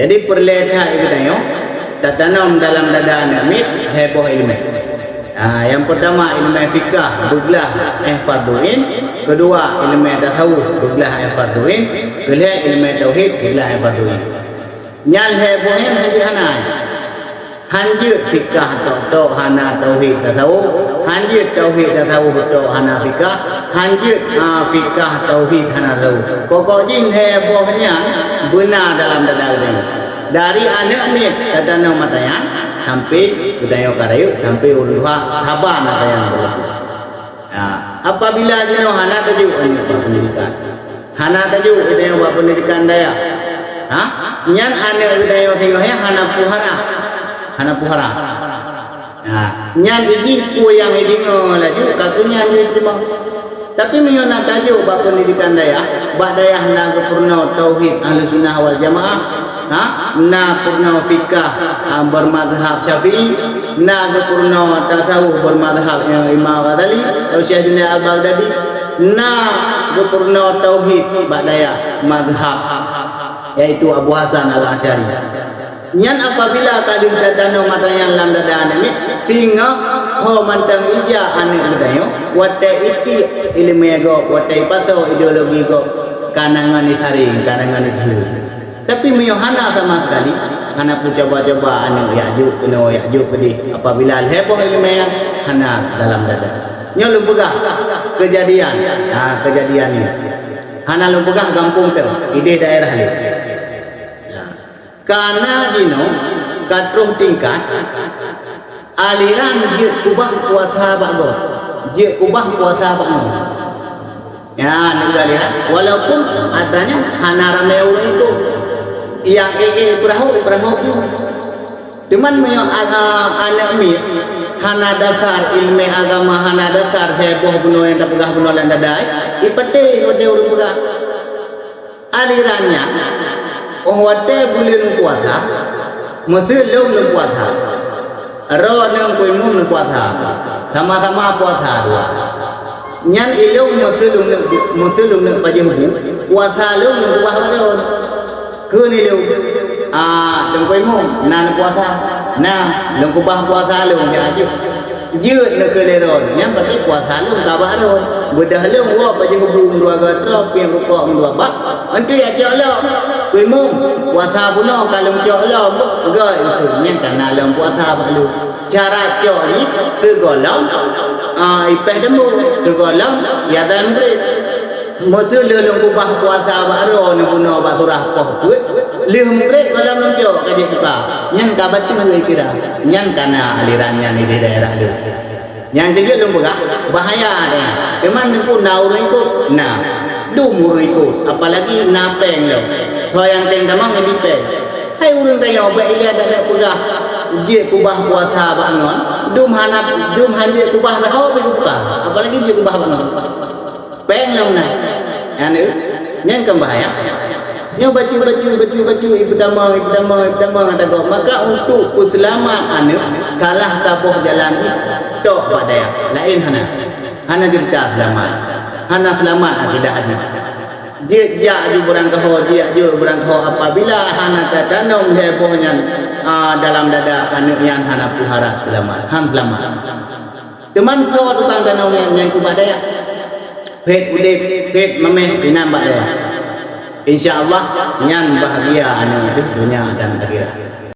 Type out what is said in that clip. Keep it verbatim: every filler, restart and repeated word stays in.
Jadi peureulée that geutanyoe tatanom dalam dada aneuk miet lhée boh ileumé. Ha, nyang peurtama ileumé fikah beuglah éh fardhu ain, keudua ileumé tasawuf beuglah éh fardhu ain, keulhée ileumé tauhid beuglah éh fardhu ain. Nyan lhée boh nyan hana jeuet hana. Han jeuet fikah tok-tok hana tauhid tasawuf, han jeuet tauhid tasawuf tok hana fikah, han jeuet, ah, fikah tauhid hana tasawuf. Pokok jih lhée boh nyan beuna dalam dada geutanyoe. Dari aneuk miet tatanom mata nyan sampai geutanyoe ka rayeuk, sampai ureuëng tuha saba na tayang. Ya, apabila jinoe hana tajok aneuk bak pendidikan, hana tajok geutanyoe bak pendidikan dayah, ha? Nyan aneuk geutanyoe singoh nyan hana puhara, hana puhara. Ha, nyan ijih peue nyang ideungoe laju ka keu nyan jiteurimong. Tapi meunyoe na tajok bak pendidikan dayah, bak dayah na geupeurunoe tauhid Ahlussunnah wal Jamaah, ha, na peurunoe fikah, ha, bermazhab Syafi'i, na geupeurunoe tasawuf bermazhab, eh, Imam Ghazali atau Syekh Junaid Al-Baghdadi, na geupeurunoe tauhid bak dayah mazhab, yaitu Abu Hasan Al-Asy'ari. Nyan apabila ka lheueh tatanom mata nyan lam dada aneuk miet, singoh ho mantong ija aneuk geutanyoe, watée itiek ileumé gob, watée ipasoe ideologi gob, ka na ngon isaréng, ka na ngon idheu. Tapi meunyoe hana sama sekali, hana peucoba-coba aneuk jak jok keunoe, jak jok keudeh, apabila lhée boh ileumé nyan hana dalam dada. Nyoe lôn peugah keujadian, ha, keujadian nyoe. Hana lôn peugah gampông teuh, ideh daerah lé. Ka na jinoe ka troh tingkat, aliran jeuet kubah puasa bak gob, jeuet kubah puasa bak gob. Ya, nyan aliran. Walaupun atra nyan hana ramé ureuëng ikot, nyang ék-ék peurahô, peurahô pih. Teuma meunyoe a-, aneuk miet hana dasar ileumé agama, hana dasar lhée boh bunoe nyang tapeugah bunoe lam dada, ipatéh watée ureuëng peugah. Aliran nyan, óh watée buleuen puasa, meuseuleueng lôn puasa. Droeneuh Teungku Imum lôn puasa. Sama-sama puasa dua. Nyan ilôn meuseuleueng, meuseuleueng pajoh bu, puasa lôn lôn keubah bak droeneuh. Kheun ilôn, "Ah, Teungku Imum, na neupuasa?" "Na, lôn keubah puasa lôn," jak jeuet. Jeuet neukheun lé droeneuh, nyan berarti puasa lôn ka bak droeneuh. Beudôh lôn woe pajoh bu meudua goe troh, piep rukok meudua bak. Enteuk jak cok lom. Teungku Imum, puasa bunoe ka lôn cok lom, beugöt ikheun, nyan ka na lom puasa bak lôn. Cara cok jih, sigohlom, ah, ipéh teumbô, sigohlom, ya dan Meuseuleueng lôn keubah puasa bak droeneuh bunoe bak surah poh peuet, lheueh mugreb gohlom lôn cok ka jeuet buka. Nyan ka bateue kira. Nyan ka na aliran nyan di daerah lôn. Nyang keujeuet lôn peugah, bahaya nyan. Teuma Teungku na ureuëng ikot? Na. Dum ureuëng ikot, apalagi na péng lom. Soe nyang péng tamong ngon péng. Hai ureuëng tanyoe, bék ilée adak peugah jeuet keubah puasa bak ngon. Dum hana, dum han jeuet keubah saho pih buka, apalagi jeuet keubah bak ngon. Péng lom na. Nyan, nyan kan bahaya. Nyoe bacut-bacut, bacut-bacut, ipeutamong, ipeutamong, ipeutamong ata gob. Maka untuk peuseulamat aneuk, salah saboh jalan jih tok bak dayah. Laén hana. Hana ceurita seulamat. Hana seulamat akidah jih. Jeuet jak aju beurangkaho, jeuet aju beurangkaho apabila hana tatanom lhée boh nyan, a, dalam dada aneuk nyan hana peuharap seulamat. Han seulamat. Teuma soe tukang tanoh nyan, nyan keuh bak dayah. Phét udeb, phét maméh inan bak dayah. Insya Allah, nyan bahagia aneuk teuh donya dan akhirat.